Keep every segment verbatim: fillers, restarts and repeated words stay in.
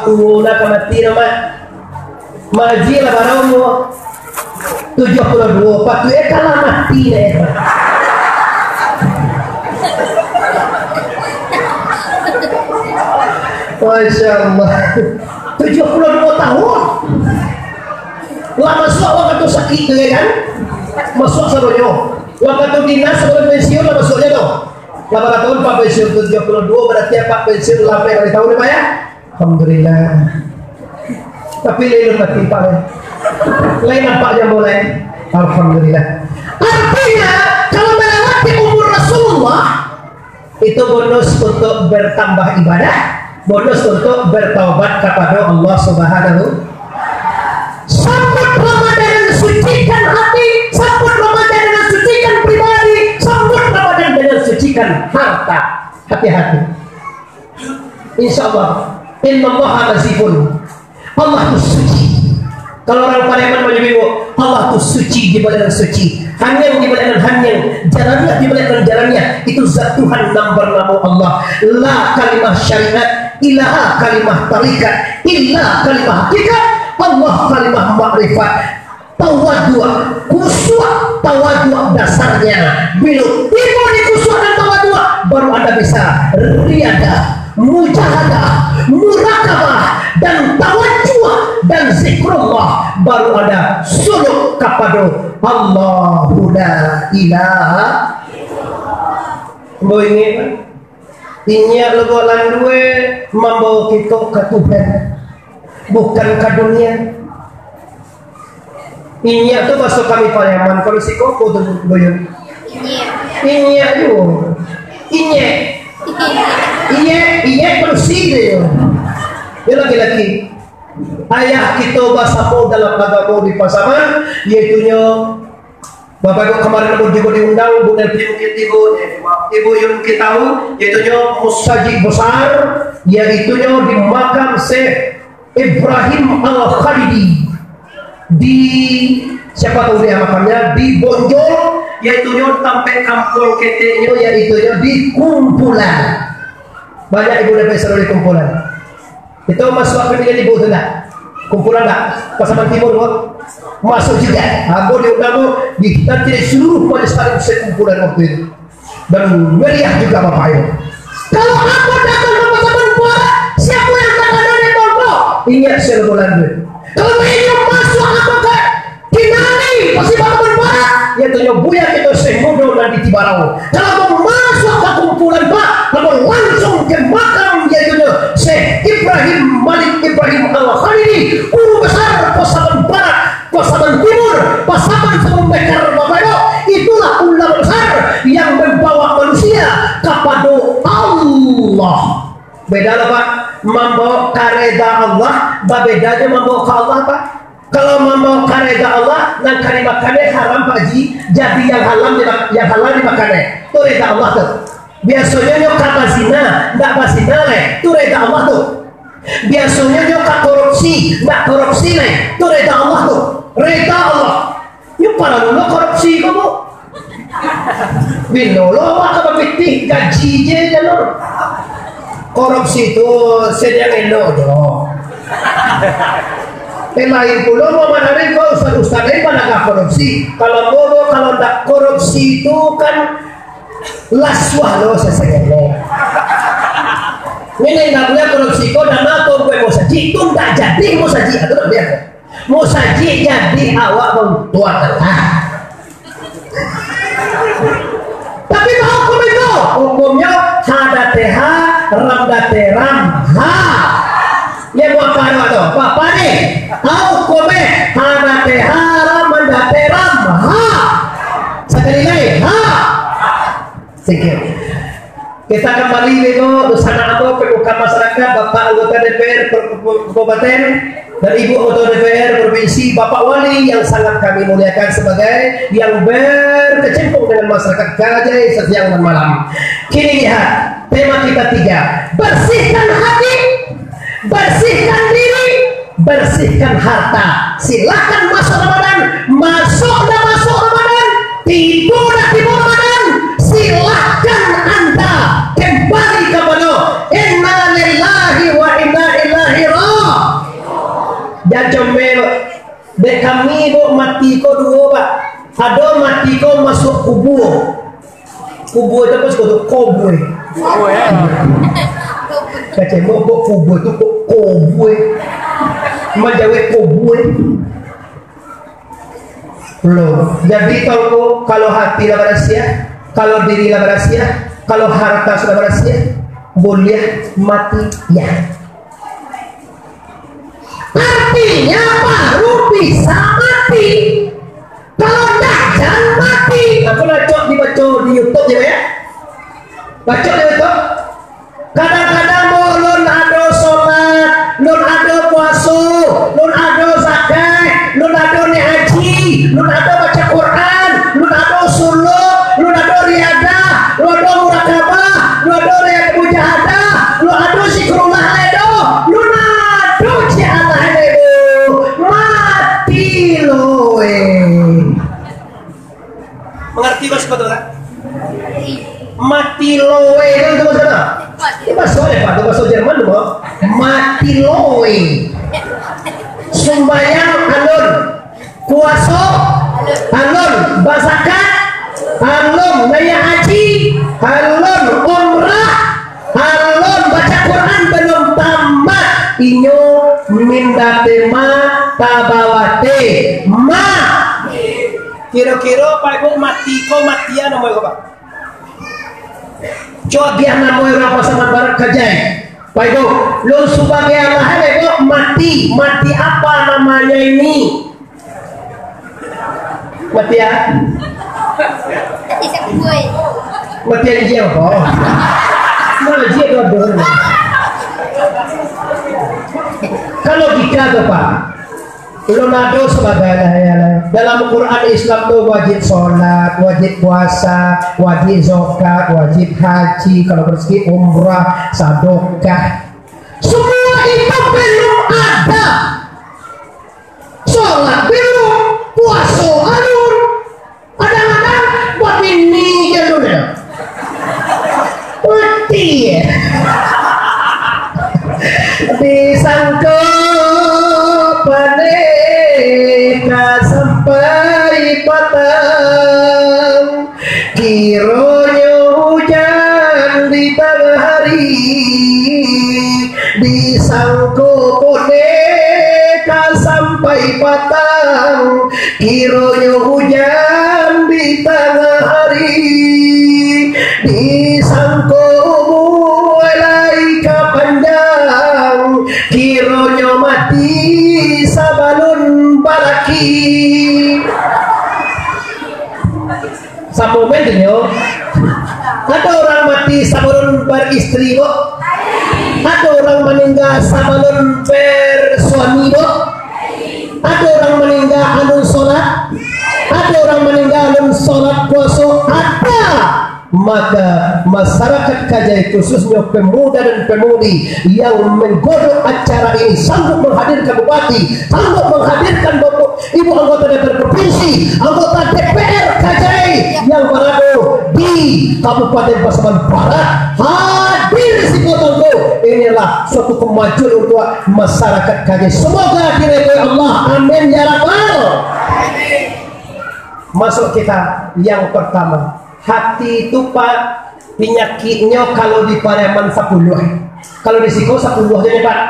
Duo lah ka mati tu, Mak. Mak Haji lah bara umua? Tujuah puluah duo, patuiknyo ka lah mati deh. Masya Allah. Tujuah puluah duo tahun. Lah masuak wakatu sakik tu, ya kan? Masuak sadonyo. Wakatu dinas, wakatu pensiun, lah masuaknyo tu. Lah bara tahun Pak pensiun? Tujuah puluah duo, berarti Apak pensiun lah ampek kali tahun, ya, Pak, ya? Alhamdulillah. Tapi lain mati, Pak, lain. Lain nampak jambo lain. Alhamdulillah. Artinya, kalau melewati umur Rasulullah, itu bonus untuk bertambah ibadah, bonus untuk bertaubat kepada Allah Subhanahu. Sambut Ramadan dan sucikan hati, sambut Ramadan dengan sucikan pribadi, sambut Ramadan dengan sucikan harta. Hati-hati. Insya Allah. Innallaha nazifun. Allah tu suci. Kalau orang Pariaman manyebut, Allah tu suci di baliak nan suci, haniang di baliak nan haniang, jalaniah di baliak nan jalaniah. Itu zat Tuhan nan bernamo Allah. La kalimah syariat, ilaha kalimah tarikat, illa kalimah hakikat, Allah kalimah makrifat. Tawaduak, kusuak, tawaduak dasarnya. Bilo tibo di kusuak dan tawaduak, baru anda bisa riadah, mujahadah, murakabah, dan tawajuah, dan zikrullah, baru anda suluk kapado Allahu la ilaha. Ambo ingek, inyiak lo bulan dua mambawa kito ka Tuhan, bukan ka dunia. Inyiak tu bahaso kami Pariaman, kalau siko apo tu, Buyun? Inyiak. Inyiak juo. Inyek. Inyek, inyek padusi tu. Yo laki-laki. Ayah kito basamo dalam agamo di Pasaman, yaitunyo Bapak Ibu, kamarin ambo juo diundang, Bunda Pi mungkin tibo, Ibu Yun Kitau, yaitunyo musajik besar, yaitunyo di makam Syekh Ibrahim Al-Khalidi di, siapa tahu dia makamnya, di Bonjol, yaitunyo tampek kampuang keteknyo, yaitunyo di Kumpulan. Banyak ibu dan selalu di Kumpulan. Itu masuk ke tiga ribu tu ndak? Kumpulan ndak? Pasaman Timur tu? Masuk juga. Ambo diundang tu, di, nanti di seluruh majlis taklim se-Kumpulan waktu itu. Dan meriah juga Bapak Ibu. Kalau ambo datang ke Pasaman Barat, siapa yang tak ada di Bangkok? Ingat Syekh Bolan tu. Kalau inyo masuk ambo ke Kinari, pasti Pasaman Barat, yaitunyo Buya kito Syekh Mudo nan di Tibarau. Kalau ambo masuk ka Kumpulan, Pak, ambo langsung ka makam, yaitunyo Syekh Ibrahim Malik Ibrahim Al-Khalili, guru besar Pasaman Barat, Pasaman Timur, Pasaman Sabun Bekar, Bapak Ibu. Itulah ulama besar yang membawa manusia kapado Allah. Beda lah, Pak. Mambawa ka reda Allah, babeda jo mambawa ka Allah, Pak. Kalau mambawa ka reda Allah, nan ka dimakan haram, Pak Haji, jadi yang haram dimak-, yang halal dimakan. Tu reda Allah tu. Biasonyo nyo ka bazina, ndak bazina lai. Tu reda Allah tu. Biasonyo nyo ka korupsi, ndak korupsi lai. Tu reda Allah tu. Reda Allah. Nyo paralu lo korupsi ko, Bu? Bilo lo awak ka bapitih gaji je jan lo. Korupsi tu sadang elok jo. Eh, lain pulo, Muhammad Arif, kau ustaz-ustaz lain panagah korupsi. Kalau bodoh, kalau ndak korupsi tu kan lasuah lo sasangannyo. Ini ndak buliah korupsi, kau dana kau buat musajik, tu ndak jadi musajik, tu ndak buliah. Musajik jadi awak bautuang lah. Tapi baa hukum itu? Hukumnyo ha date ha, ram date ram, ha. Yo, buah karuak tu. Bapa ni, ha hukumnyo ha date ha, ram date ram, ha. Sakali lai, ha. Thank you. Kita kembali beko, dunsanak ambo, pemuka masyarakat, Bapak Anggota D P R Pro-, Pro-, Kabupaten, dan Ibu Anggota D P R Provinsi, Bapak Wali yang sangat kami muliakan sebagai yang berkecimpung dengan masyarakat Kajai sesiang dan malam. Kini lihat, tema kita tiga, bersihkan hati, bersihkan diri, bersihkan harta. Silakan masuk Ramadan, masuk dah masuk Ramadan, tibo dah tibo Ramadan, silakan anda kembali kepada inna lillahi wa inna ilaihi ra-, Dek kami, Buk, mati ko duo, Pak. Ado mati ko masuak kubua. Kubua tu apa siko tu? Kobue. Kacamuk, Buk, kubua tu kok kobue. Manjawek kobue. Lo, jadi kalau, kalau hati lah barasiah, kalau diri lah barasiah, kalau harta sudah barasiah, buliah mati, ya. Artinya baru bisa mati. Kalau ndak, jan mati. Aku lah cok dibaco di YouTube je, ya. Baco di YouTube. Kadang-kadang, Buk, lun ado solat, lun ado puaso, lun ado zakat, lun ado naik haji, lun ado baca Quran, lun ado suluk, lun ado riadah, lun ado murakabah, lun ado riadah mujahadah, lun ado zikrullah lai doh, lun ado ciek alah lai doh, mati lo, eh. Mangarati bahaso tu, kan? Mati loe kan tu bahaso apa? Itu bahaso apa, Pak? Itu bahaso Jerman tu, Pak. Mati loe. Sumbayang alun. Puaso alun. Bazakat alun. Naik haji alun. Umrah alun. Baca Quran balun tamat. Inyo minda tema tabawate. Ma. Kiro-kiro, Pak Ibu, mati ko mati a namo ko, Pak? Cubo agiah namo urang Pasaman Barat Kajai. Pak Ibu, lun subagai alah, Pak Ibu, mati. Mati apa namanya ini? Mati a? Mati anjing apa? Mana anjing tu ada? Kalau kita tu, Pak, Ulun ado sabagai lah, ya lah. Dalam Quran Islam tu wajib solat, wajib puasa, wajib zakat, wajib haji, kalau barasaki umrah, sadokah. Semua itu belum ada. Solat belum, puaso alun, Kadang-kadang babini jan tu nyo. Mati. Disangko paneh ka sampai patang, kironyo hujan di tangah hari. Disangko paneh ka sampai patang, kironyo hujan di tangah hari, disangko umua lai ka panjang, kironyo mati sabalun balaki. Samo main tu nyo. Ado urang mati sabalun baristri, Buk? Ado urang maningga sabalun barsuami, Buk? Ado urang maningga alun solat? Ado urang maningga alun solat puaso? Ada. Maka, masyarakat Kajai, khususnyo pemuda dan pemudi yang menggodok acara ini, sanggup menghadirkan bupati, sanggup menghadirkan bapak, ibu anggota D P R provinsi, anggota D P R Kajai yang berada di Kabupaten Pasaman Barat, hadir di siko. Inilah suatu kemajuan untuk masyarakat Kajai. Semoga diridhoi Allah. Amin ya rabbal. Masuk kita yang pertama. Hati tu, Pak, panyakiknyo kalau di Pariaman sapuluah. Kalau di siko sapuluah je, Pak.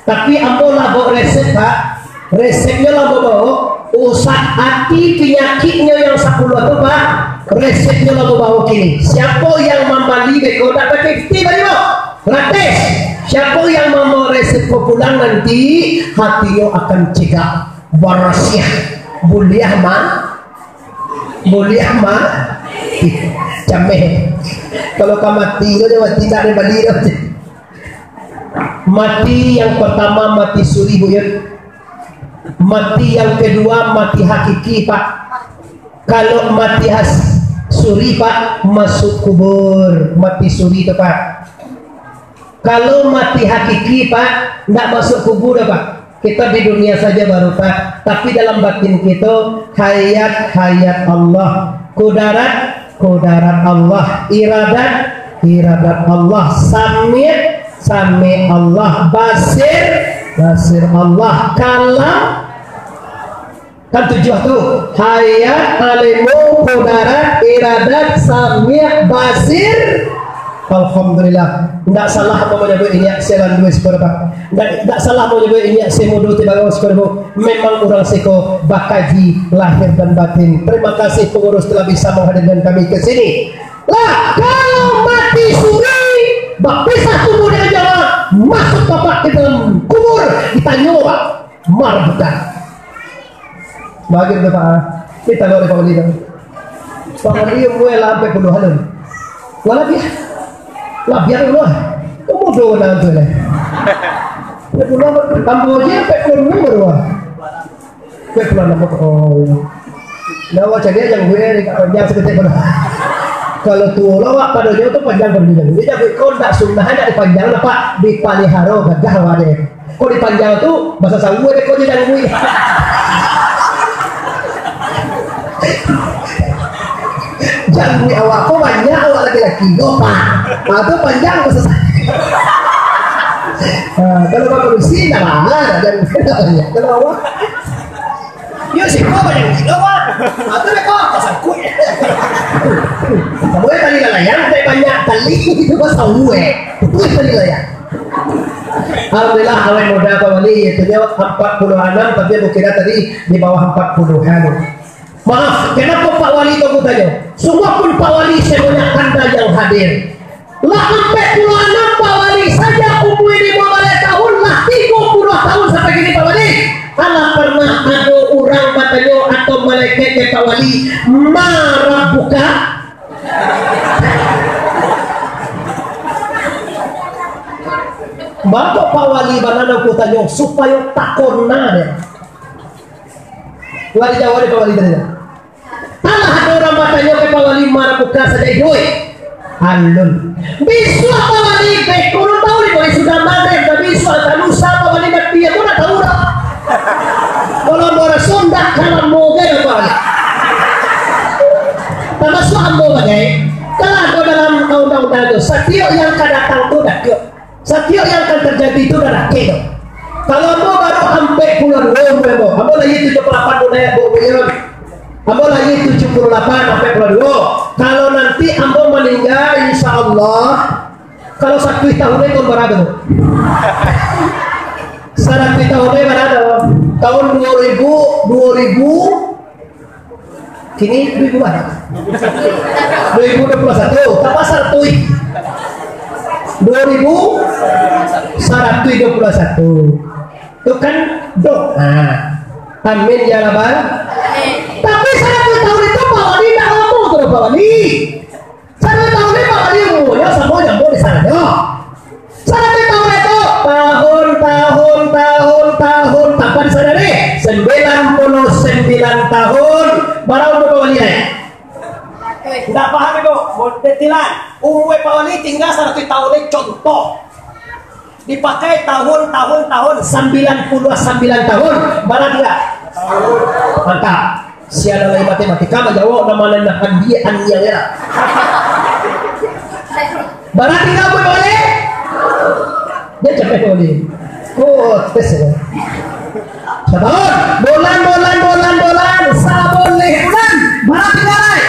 Tapi ambo lah bawa resep, Pak. Resepnyo lah ambo bawa. Usah hati panyakiknyo yang sapuluah tu, Pak. Resepnyo lah ambo bawa kini. Siapo yang mambali beko, dak pakai fifty bali, Buk. Gratis. Siapo yang mambawa resep ko pulang nanti, hatinyo akan cegak, barasiah, buliah ma-, buliah ma-, cameh. Kalau ka mati tu, jan mati, dak ado bali tu. Mati yang pertama, mati suri, Buk, ya. Mati yang kedua, mati hakiki, Pak. Kalau mati has-, suri, Pak, masuk kubur. Mati suri tu, Pak. Kalau mati hakiki, Pak, ndak masuk kubur dah, Pak. Kita di dunia saja baru, Pak. Tapi dalam batin kita, hayat, hayat Allah. Kudarat, kudarat Allah. Iradat, iradat Allah. Sami', sami' Allah. Basir, basir Allah. Kalam, Kan tujuah tu, hayat, ilmu, kudarat, iradat, samiak, basir. Alhamdulillah. Ndak salah ambo manyabuik inyiak Selan Due siko, Pak. Ndak, ndak salah ambo manyabuik inyiak Semudo Tibangau siko, Bu. Memang urang siko bakaji lahir dan batin. Terima kasih pengurus telah bisa menghadirkan kami ke sini. Lah, kalau mati suri, bapisah tubuh dengan nyawa, masuk bapak ke dalam kubur, ditanyo, Pak. Marabuka. Bagi tu, Pak. Ni tangok dek Pak Wali tu. Pak Wali umua lah ampek puluahan tu. Wah, labiah. Labiah tu lah. Umua duo nan tu lah. Ampek puluahan, tambah je ampek puluahan baru lah. Ampek puluahan, oh, iyo. Nah, awak cari aja gue ni, tak panjang saketek pun. Kalau tuo lah, awak pado nyo tu panjang pado nyo. Jadi, kau ndak sunnah, ndak dipanjang lah, Pak. Dipaliharo gagah awak deh. Kok dipanjang tu, basa sawo deh, kok dijanggui. Janggui awak ko banyak, awak laki-laki ko, Pak. Ah, tu panjang basa sawo. Ah, kalau bapadusi, ndak masalah, janggui banyak. Kalau awak, yo, siko banyak gilo, Pak. Ah, tu deh, kok, pasangkuik. Kamu tali layang, teh banyak tali, itu basa sawo, eh. Putus tali layang. Alhamdulillah, awet muda Pak Wali, itunyo ampek puluah anam, tapi bukira tadi di bawah ampek puluahan. Maaf, kenapa Pak Wali tu kutanyo? Sungguahpun Pak Wali sebanyak anda yang hadir. Lah ampek puluah anam Pak Wali saja umua limo baleh tahun, lah tigo puluah tahun sampai kini Pak Wali. Alah pernah ado urang batanyo atau malaikat ka Pak Wali, "Marabuka?" Mako Pak Wali bana nan kutanyo, supayo takona deh. Lah dijawab dek Pak Wali tadi. Alah ado urang batanyo ka Pak Wali, "Marabuka?" Sajo iduik. Alun. Bisuak Pak Wali, beko urang tahu ni, Pak Wali sudah magrib, tapi bisuak atau lusa Pak Wali mati, aku ndak tahu dah. Kalau ambo raso ndak ka lamo gai Pak Wali. Tamasuak ambo bagai, kalau ado dalam undang-undang tu, satiok yang ka datang tu dakek. Satiok yang akan terjadi tu lah dakek tu. Kalau ambo baru ampek puluah duo umua ambo, ambo lahia tujuah puluah lapan tu, naik, Bu, Bu Yon. Ambo lahia tujuah puluah lapan, ampek puluah duo. Kalau nanti ambo maningga, insya Allah, kalau saratuih tahun ni tahun bara tu? Saratuih tahun ni bara tu? Tahun duo ribu, duo ribu, Kini duo ribu bara? Duo ribu duo puluah satu, tambah saratuih. Duo ribu saratuih duo puluah satu. Tu kan doa. Amin ya rabbal. Tapi saratuih tahun itu Pak Wali ndak lamo tu, Pak Wali. Saratuih tahun ni Pak Wali umuanyo samo jo ambo di sananyo. Saratuih tahun itu, tahun, tahun, tahun, tahun, tambah di sanan ni, sambilan puluah sambilan tahun, bara umua Pak Wali ai? Ndak paham, Ibu? Model tilan. Umua Pak Wali tingga saratuih tahun ni, contoh. Dipakai tahun, tahun, tahun, sambilan puluah sambilan tahun. Bara tingga? Mantap. Sia nan lai matematika manjawab, nan ma nan andia andia ya. Bara tingga pun boleh. Dia capek boleh. Oh, tes ya. Satahun. Bulan, bulan, bulan, bulan. Saboleh bulan. Bara tingga lai?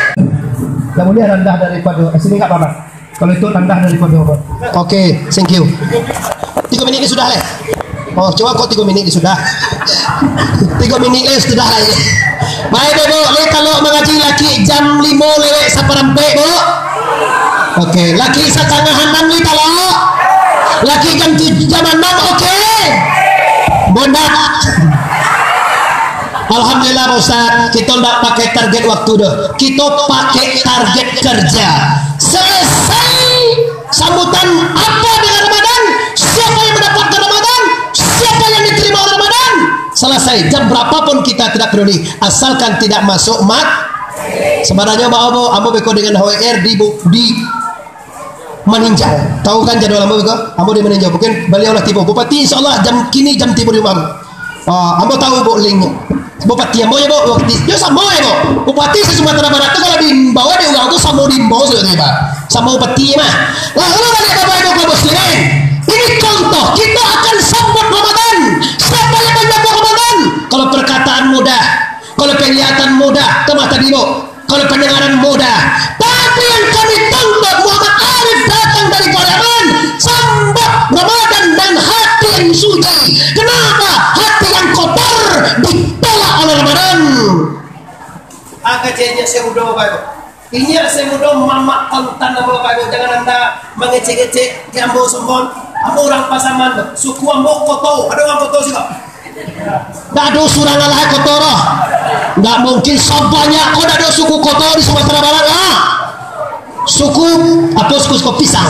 Ndak boleh randah daripado, eh, sini nggak apa-apa. Kalau itu randah daripado apa? Oke, thank you. Tigo minit ni sudah lai. Oh, coba kok tigo minit ni sudah. Tigo minit lai sudah lai. Baik, Bu, lai talok mangaji laki jam limo lewat saparampek, Bu. Oke, laki satangah anam lai talok. Laki jam tujuah, jam anam, oke. Bondak. Alhamdulillah, Pak Ustaz, kito ndak pakai target waktu doh. Kito pakai target kerja. Selesai sambutan apa dengan Ramadan, siapa yang mendapatkan Ramadan, siapa yang diterima oleh Ramadan, selesai. Jam berapa pun kita tidak peduli, asalkan tidak masuk mak. Sebenarnya, Pak Ambo, Ambo beko dengan H W R di bu-, di Maninjau. Tahu kan jadwal ambo ko? Ambo di Maninjau. Mungkin baliau lah tibo. Bupati insya Allah jam kini jam tibo di rumah ambo. Ah, ambo tahu, Bu, link. Bupati ambo ya, Bu. Bupati. Yo, samo ya, Bu. Bupati se-Sumatera Barat tu kalau diimbau di urang tu samo diimbau sudah tu, Pak. Samo bupati mah. Lalu balik Bapak Ibu kaum muslimin. Ini contoh, kita akan sambut Ramadan. Siapa yang menyambut Ramadan? Kalau perkataan mudah, Kalau penglihatan mudah, itu mata dibok. Kalau pendengaran mudah. Tapi yang kami tangkap, Muhammad Arif datang dari Pariaman, sambut Ramadan dengan hati yang suci. Kenapa? Hati yang kotor ditolak oleh Ramadan. Angka cek-cek saya muda, Bapak Ibu. Inyo se mudo mamak kontan ambo, Bapak Ibu, jangan anda mangecek-ngecek di ambo sumbon. Ambo urang Pasaman, suku ambo Koto. Ado urang Koto siko? Ndak ado surang alah Koto doh. Ndak mungkin sabanyak ko ndak ado suku Koto di Sumatera Barat lah. Suku, apo suku, suku pisang.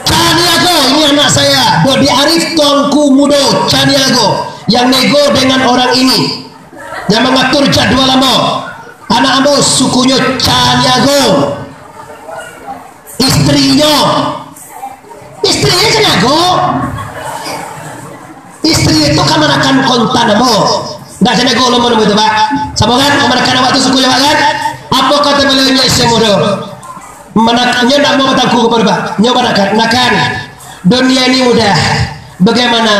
Caniago, ini anak saya, Dodi Arif, tuanku mudo, Caniago, yang nego dengan orang ini. Yang mangatur jadwal ambo. Anak ambo sukunyo Caniago. Istrinyo, istrinyo Caniago. Istri itu kamanakan kontan ambo. Ndak Caniago lo mano itu, Pak. Samo kan kamanakan awak tu sukunyo, Pak, kan? Apo kato baliau, nyo se mudo? Manak-, nyo ndak mau batangku kapado, Pak. Nyo banakan, nakan. Dunia ini mudah. Bagaimana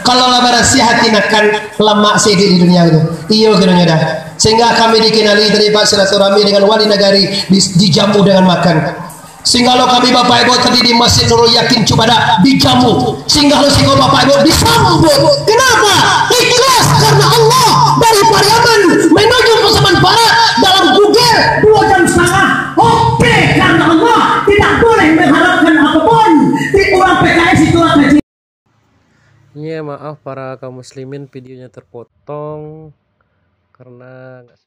kalau lah barasiah hati, nakan lamak saketek di dunia itu? Iyo, kironyo dah. Sehingga kami dikenali tadi, Pak, silaturahmi dengan wali nagari di, dijamu dengan makan. Sehingga lo kami, Bapak Ibu, tadi di Masjid Nurul Yakin Cubadak dijamu. Sehingga lo siko, Bapak Ibu, disambut. Kenapa? Ikhlas karena Allah. Dari Pariaman menuju Pasaman Barat dalam Google dua jam setengah. Oke, karena Allah, tidak boleh mengharapkan apapun di orang P K S itu, Pak Haji. Iya, maaf para kaum muslimin, videonya terpotong karena nggak